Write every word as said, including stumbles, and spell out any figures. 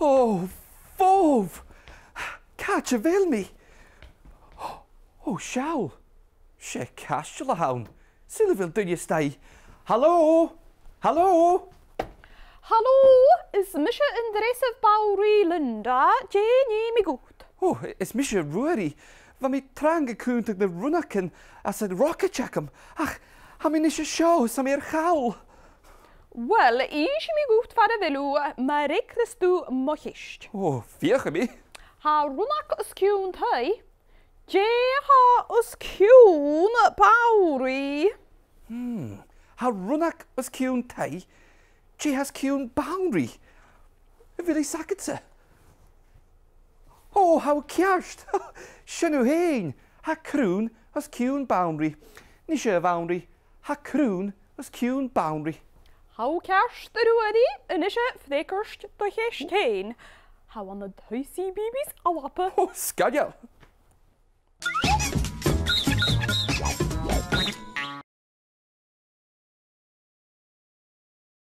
Ò, bhobh! Càit a bheil mi? Ò, seall. 'S e caisteal a th' ann. Saoil a bheil duine a-staigh. Halò? Halò? Halò, is mise an Dreasair Bhanrigh, Linda. Dè nì mi dhut? Ò, is mise Ruairidh. Bha mi trang a' cunntadh na rionnagan anns an rocaid agam. Ach tha mi a-nis an seo, 's tha mi air chall. Uill, innsidh mi dhut far a bheil thu, ma fhreagras tu mo cheist. Ò, feuchaidh mi. Tha rionnag os cionn taigh. Dè tha os cionn banrigh? Hmm. Tha rionnag os cionn taigh. Dè tha os cionn banrigh? A bheil fhios agadsa? Ò, tha thu ceart! Sin thu fhèin! Tha crùn os cionn banrigh. Nise, a Bhanrigh, tha crùn os cionn banrigh. Tha thu ceart, a Ruairidh, a-nise freagairt do cheist fhèin. Tha thu ann an Taigh C B B C Alba. Ò, sgoinneil!